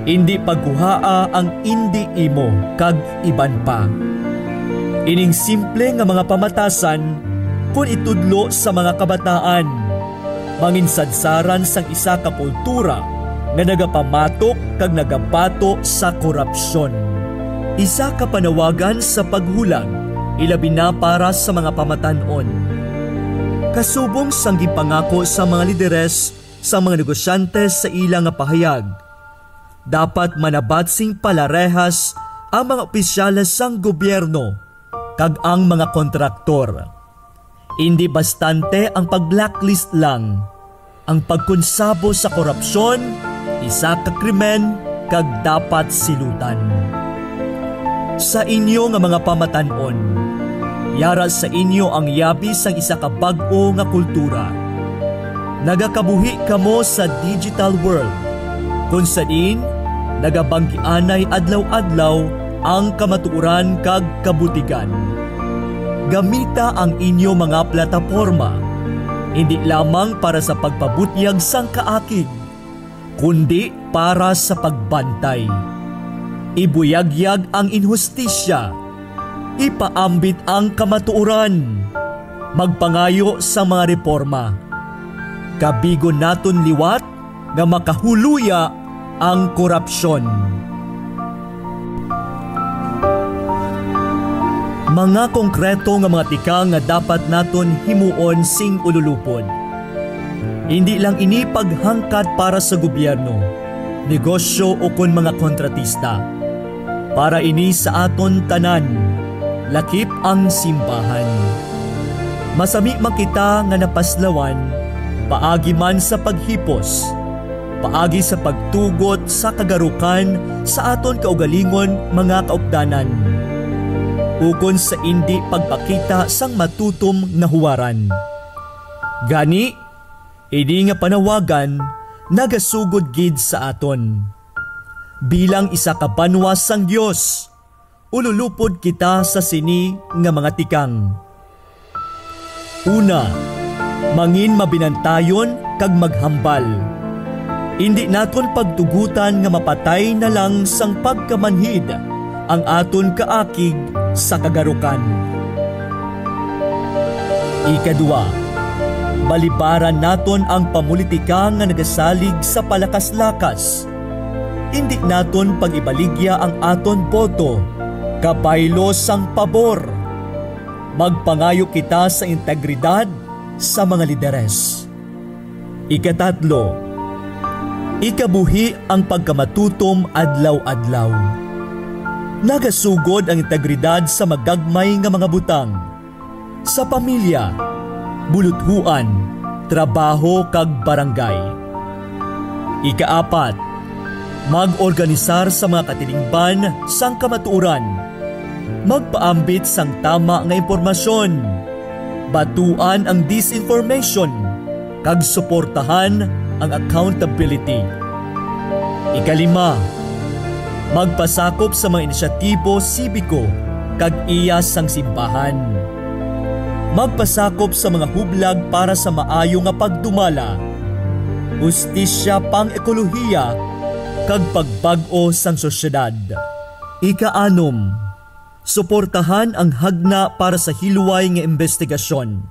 indi pagkuhaa ang indi imo, kag iban pa. Ining simple nga mga pamatasan, kon itudlo sa mga kabataan, manginsadsaran sang isa ka kultura nga nagapamatok kag nagabato sa korupsyon. Isa ka panawagan sa paghulag, ilabi na para sa mga pamatan-on. Kasubong sang ginpangako sa mga lideres sa mga negosyante sa ila nga pahayag, dapat manabat sing palarehas ang mga opisyales sang gobyerno kag ang mga kontraktor. Indi bastante ang pag-blacklist lang. Ang pagkonsabo sa korupsyon isa ka krimen kag dapat silutan. Sa inyo nga mga pamatan-on, yara sa inyo ang yabi sang isa ka bag-o nga kultura. Nagakabuhi kamo sa digital world, kon sa diin nagabanggianay adlaw-adlaw ang kamatuoran kag kabutigan. Gamita ang inyo mga plataporma, indi lamang para sa pagpabutyag sang kaakig, kundi para sa pagbantay. Ibuyagyag ang inhustisya, ipaambit ang kamatuoran, magpangayo sa mga reforma. Kabigon naton liwat nga makahuluya ang korupsyon. Mga konkreto nga mga tikang nga dapat naton himuon sing ululupod. Indi lang ini paghangkat para sa gobyerno, negosyo, ukon mga kontratista. Para ini sa aton tanan, lakip ang simbahan. Masami man kita nga napaslawan, paagi man sa paghipos, paagi sa pagtugot sa kagarukan sa aton kaugalingon mga kaupdanan, ukon sa indi pagpakita sang matutom nga huwaran. Gani, ini nga panawagan nagasugod gid sa aton. Bilang isa ka banwa sang Dios, ululupod kita sa sini nga mga tikang. Una, mangin mabinantayon kag maghambal. Indi naton pagtugotan nga mapatay na lang sang pagkamanhid ang aton kaakig sa kagarukan. Ikadua, balibaran naton ang pamulitika nga nagasalig sa palakas-lakas. Indi naton pag-ibaligya ang aton boto kabaylo sang pabor. Magpangayo kita sa integridad sa mga lideres. Ikatatlo, ikabuhi ang pagkamatutom adlaw-adlaw. Nagasugod ang integridad sa magagmay nga mga butang, sa pamilya, buluthuan, trabaho, kag barangay. Ikaapat, mag-organisar sa mga katilingban sang kamatuoran. Magpaambit sang tama nga impormasyon. Batuan ang disinformation kag suportahan ang accountability. Ikalima, magpasakop sa mga inisyatibo sibiko kag iya sang simbahan. Magpasakop sa mga hublag para sa maayo nga pagdumala. hustisya pang-ekolohiya, kag pagbag-o sang sosyedad. Ikaanom, suportahan ang hagna para sa hilway nga imbestigasyon.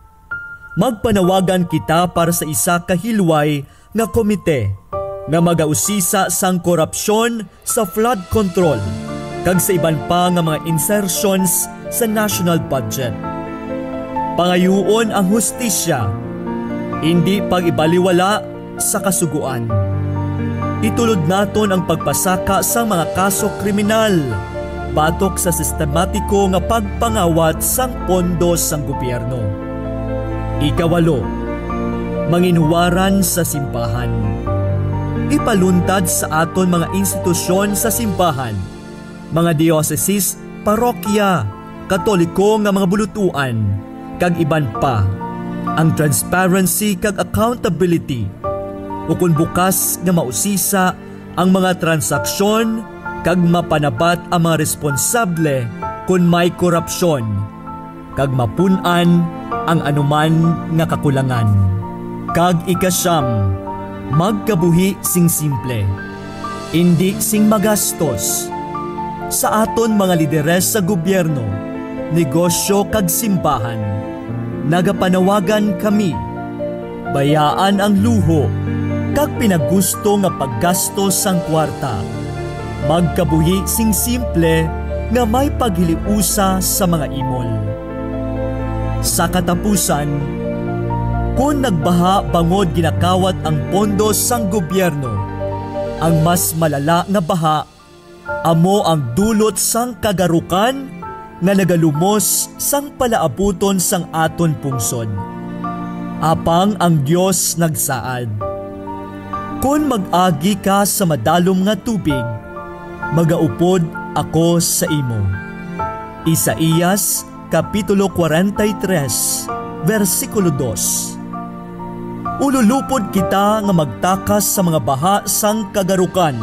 Magpanawagan kita para sa isa ka hilway nga komite nga magausisa sang korupsyon sa flood control kag sa iban pa nga mga insertions sa national budget. Pangayuon ang hustisya, indi pag-ibaliwala sa kasugoan. Itulod naton ang pagpasaka sang mga kaso kriminal batok sa sistematiko nga pagpangawat sang pondo sang gobyerno. Ikawalo, manginhuwaran sa simbahan. Ipaluntad sa aton mga institusyon sa simbahan, mga dioceses, parokya, Katoliko nga mga bulutuan, kag iban pa, ang transparency kag accountability, ukon bukas nga mausisa ang mga transaksyon kag mapanabat ang mga responsable kon may korupsyon, kag mapun-an ang anuman nga kakulangan. Kag ikasyam, magkabuhi sing simple, indi sing magastos. Sa aton mga lideres sa gobyerno, negosyo, kag simbahan, nagapanawagan kami, bayaan ang luho, kag pinagusto nga paggastos sang kwarta. Magkabuhi sing simple nga may paghiliusa sa mga imol. Sa katapusan, kon nagbaha bangod ginakawat ang pondo sang gobyerno, ang mas malala nga baha amo ang dulot sang kagarukan nga nagalumos sang palaabuton sang aton pungsod. Apang ang Dios nagsaad, "Kon mag-agi ka sa madalom nga tubig, magaupod ako sa imo." Isaias, Kapitulo kwarenta y tres, bersikulo dos. Ululupod kita nga magtakas sa mga baha sang kagarukan.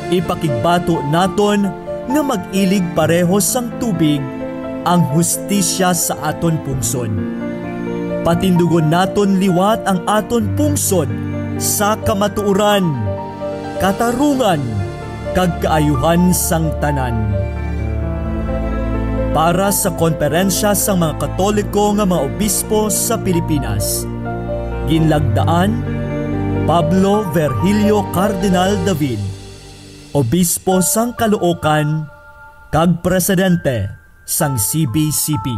Ipakigbato naton nga mag-ilig pareho sang tubig ang hustisya sa aton pungsod. Patindugon naton liwat ang aton pungsod sa kamatuoran, katarungan, kag kaayuhan sang tanan. Para sa Konperensya sang mga Katoliko nga mga Obispo sa Pilipinas, ginlagdaan, Pablo Virgilio Cardinal David, Obispo sang Caloocan kag Presidente sang C B C P.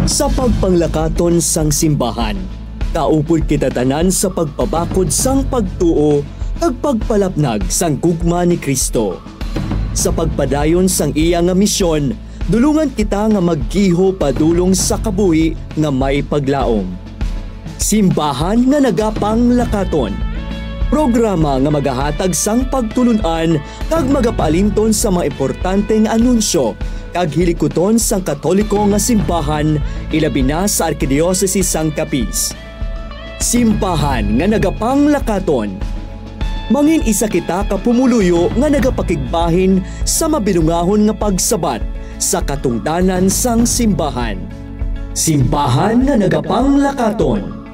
Sa pagpanglakaton sang simbahan, kaupod kita tanan sa pagpabakod sang pagtuo kag pagpalapnag sang gugma ni Cristo. Sa pagpadayon sang iya nga misyon, dulungan kita nga maggiho padulong sa kabuhi nga may paglaom. Simbahan nga nagapanglakaton. Programa nga magahatag sang pagtulon-an kag magapaalinton sa mga importante nga anunsyo kag hilikuton sang Katoliko nga simbahan, ilabi na sa Arkidiocese sang Capiz. Simbahan nga nagapanglakaton. Mangin-isa kita ka pumuluyo nga nagapakigbahin sa mabinungahon nga pagsabat sa katungdanan sang simbahan. Simbahan nga nagapanglakaton.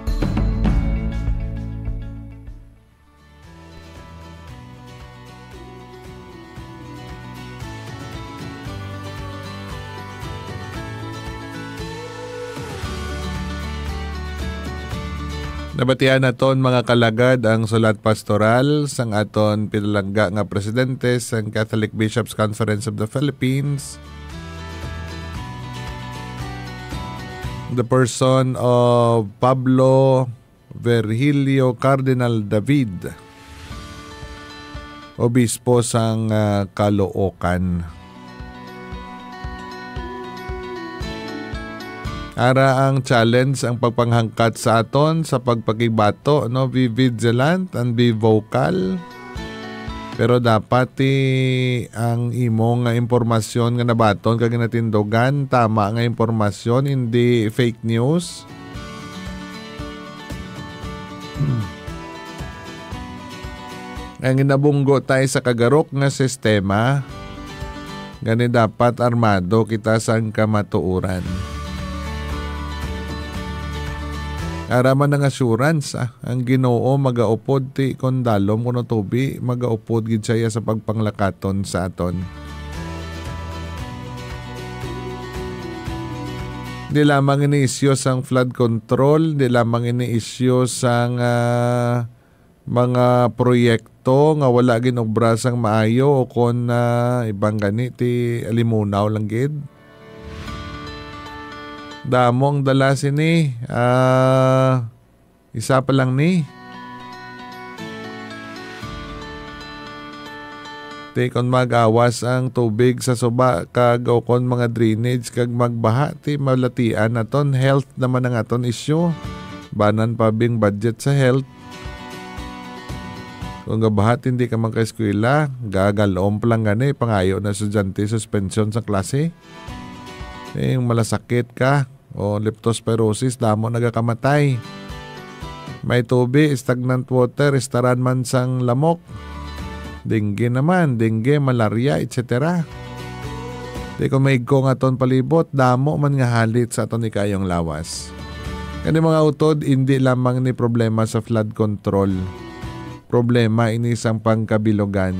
Nabatian naton, mga kalagad, ang sulat pastoral sang aton pinalangga nga presidente sang Catholic Bishops Conference of the Philippines, the person of Pablo Virgilio Cardinal David, obispo sang, ah, Caloocan. Ara ang challenge, ang pagpanghangkat sa aton sa pagpakigbato, no? Be vigilant and be vocal. Pero dapat ti ang imo nga impormasyon nga nabaton kag natindugan, tama nga impormasyon, hindi fake news. Ang ginabunggo tayo sa kagarok nga sistema, gani dapat armado kita sang kamatuoran. Ara man ang assurance, ah, ang Ginoo magaupod ti kon dalom kuno tubi, magaupod gid siya sa pagpanglakaton sa aton. Di lamang ini isyu sang flood control, di lamang ini isyu sang, ah, mga proyekto nga wala ginobra sang maayo o kon, ah, ibang gani ti alimunaw lang gid. Damo ang dala sini, ah, isa pa lang ni. Ti kon mag-awas ang tubig sa suba kag o kon mga drainage kag magbaha, ti malatian naton, health naman ang aton isyu. Banan pa bing budget sa health. Kung gabaha, hindi ka magkaeskwela, gagalom pa lang gani, pangayo na estudyante, suspension sa klase. Yung malasakit ka, o leptospirosis, damo nagakamatay. May tubi, stagnant water, istaran man sang lamok. Dengue naman, dengue, malaria, et cetera. Di ko maigko nga aton palibot, damo man nga halit sa aton ikayong lawas. Kani mga utod, hindi lamang ni problema sa flood control. Problema ini sang pangkabilugan.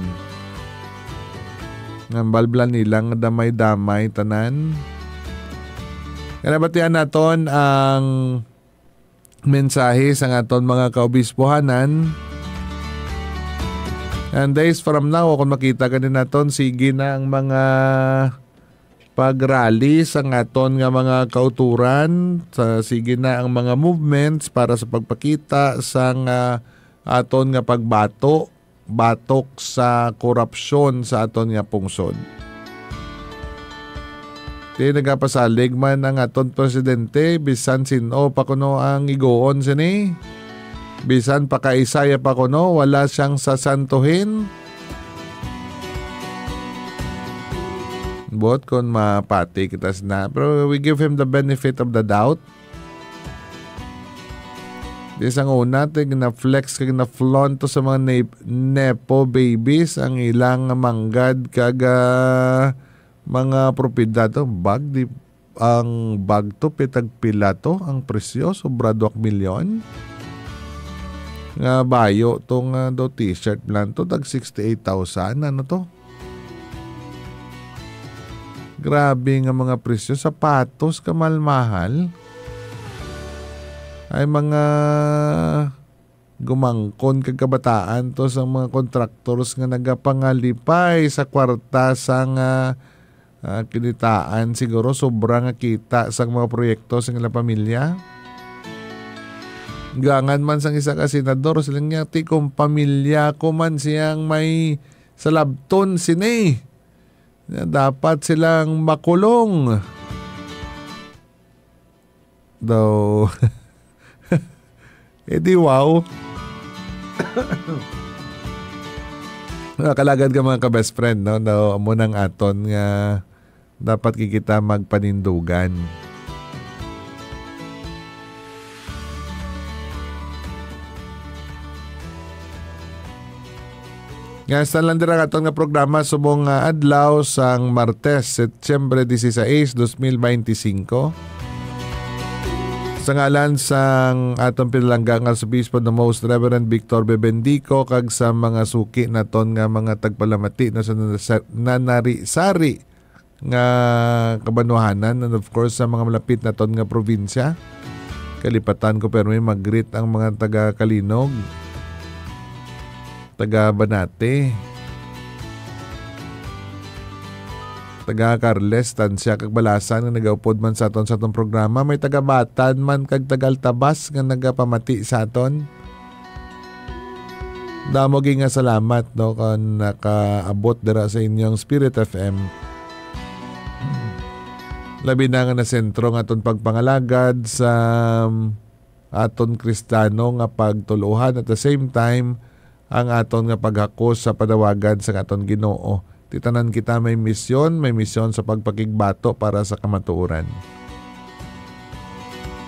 Nga balblan nila nga damay-damay tanan. Kaya nabatian naton ang mensahe sang aton mga kaobispohanan. And days from now, kung makita gani naton, sige na ang mga pag-rally sang aton nga mga kauturan, sa, sige na ang mga movements para sa pagpakita sang, ah, aton nga pagbato, batok sa korupsyon sa aton nga pungsod. Di nagapasalig man ang aton presidente, bisan sin-o pa kuno ang iguon sini, bisan pa kaisaya pa kuno, wala siyang sasantuhin. Buot kon mapati kita sina, pero we give him the benefit of the doubt. Di sang una, ti gina-flex kag gina-flaunt to sa mga ne-, nepo babies ang ilang manggad kag, ah, mga propiedad to. Bag, di, ang bag to, pitag pila to, ang presyo, sobra duwak milyon. Nga bayo to nga do t-shirt lang to, tag sixty-eight thousand, ano to? Grabe nga mga presyo. Sapatos, kamalmahal. Ay mga gumangkon kag kabataan to sa mga contractors nga nagapangalipay sa kwarta sang, ah, ah, kinitaan. Siguro sobra nga kita sa mga proyekto sa ilang pamilya. Gangan man sang isa ka senador, siling niya, "Ti kung pamilya ko man siyang may salabton sini." Na dapat silang makulong. Daw. Eh di wow. Mga kalagad ka, mga ka-best friend, no? Daw, amo nang aton nga dapat kikita magpanindugan. Nga, sa lang dira aton nga programa subong nga adlaw sang Martes, Setyembre dieciséis, dos mil veinticinco. Sa ngalan sang aton pinalangga nga Arsobispo, the Most Reverend Victor Bebendico, kag sa mga suki naton nga mga tagpalamati na sa nanasa-, nanari-sari nga kabanwahanan, and of course, sa mga malapit naton nga probinsya. Kalipatan ko, pero may mag-greet ang mga taga Calinog, taga Banate, taga Carles, Tansya, kag Balasan nga nagaupod man sa aton, sa atong programa. May taga Batan man kag taga Altabas nga nagapamati sa aton. Damo gid nga salamat, no, kon nakaabot dira sa inyong Spirit F M. Labi na nga nasentro ang aton pagpangalagad sa aton Kristiyano nga pagtuluhan, at the same time, ang aton nga paghakos sa panawagan sa aton Ginoo. Ti tanan kita may misyon, may misyon sa pagpakigbato para sa kamatuoran.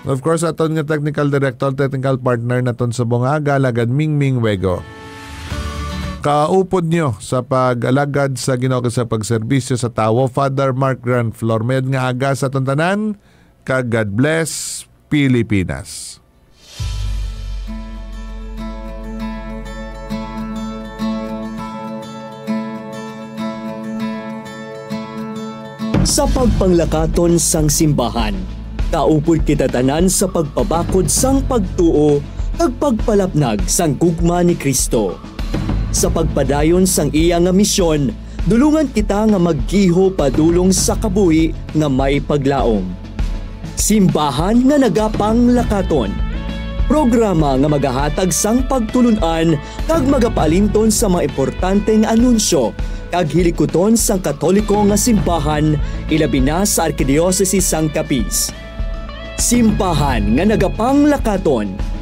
Of course, aton nga technical director, technical partner naton sa bunga, Alagad Mingming Wego. kaupod nyo sa pag-alagad sa Ginoo kag sa pagserbisyo sa tawo, Father Mark Grant Flor. Mayad nga aga sa aton tanan, kag God bless Pilipinas. Sa pagpanglakaton sang simbahan, kaupod kita tanan sa pagpabakod sang pagtuo kag pagpalapnag sang gugma ni Cristo. Sa pagpadayon sang iya nga misyon, dulungan kita nga maggiho padulong sa kabuhi nga may paglaom. Simbahan nga nagapanglakaton. Programa nga magahatag sang pagtulon-an kag magapaalinton sa mga importante nga anunsyo kag hilikuton sang Katoliko nga simbahan, ilabi na sa Arkidiocese sang Capiz. Simbahan nga nagapanglakaton.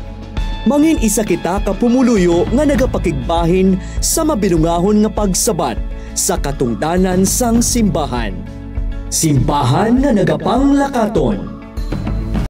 Mangin-isa kita ka pumuluyo nga nagapakigbahin sa mabinungahon nga pagsabat sa katungdanan sang simbahan. Simbahan nga nagapanglakaton.